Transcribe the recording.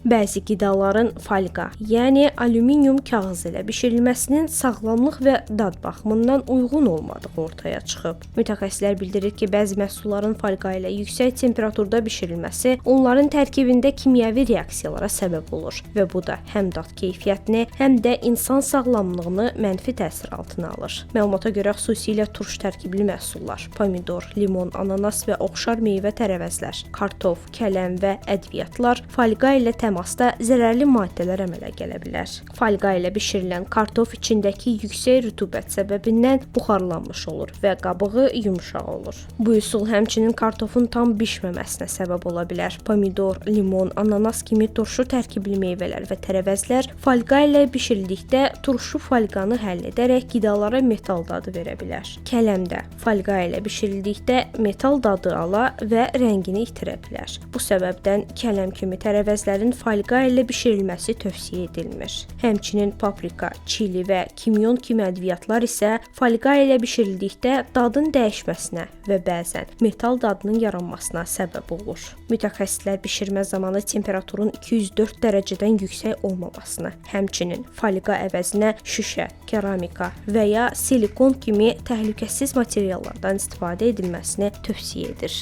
Bəzi qidaların folqa, yəni alüminium kağız ilə bişirilməsinin sağlamlıq və dad baxımından uyğun olmadığı ortaya çıxıb. Mütəxəssislər bildirir ki, bəzi məhsulların folqa ilə yüksək temperaturda bişirilməsi onların tərkibində kimyəvi reaksiyalara səbəb olur və bu da həm dad keyfiyyətini, həm də insan sağlamlığını mənfi təsir altına alır. Məlumata görə xüsusilə turş tərkibli məhsullar, pomidor, limon, ananas və oxşar meyvə tərəvəzlər, kartof, kələm və ədviyyatlar folqa ilə təmasda zərərli maddələr əmələ gələ bilər. Folqa ilə bişirilən kartof içindəki yüksək rütubət səbəbindən buxarlanmış olur və qabığı yumşaq olur. Bu üsul həmçinin kartofun tam bişməməsinə səbəb ola bilər. Pomidor, limon, ananas kimi turşu tərkibli meyvələr və tərəvəzlər folqa ilə bişirildikdə turşu folqanı həll edərək qidalara metal dadı verə bilər. Kələm də folqa ilə bişirildikdə metal dadı ala və rəngini itirə bilər. Bu səbəbdən kələm kimi tərəvəzlərin folqa ilə bişirilməsi tövsiyə edilmir. Həmçinin paprika, çili və kimyon kimi ədviyyatlar isə folqa ilə bişirildikdə dadın dəyişməsinə və bəzən metal dadının yaranmasına səbəb olur. Mütəxəssislər bişirmə zamanı temperaturun 204 dərəcədən yüksək olmamasını, həmçinin folqa əvəzinə şüşə, keramika və ya silikon kimi təhlükəsiz materiallardan istifadə edilməsini tövsiyə edir.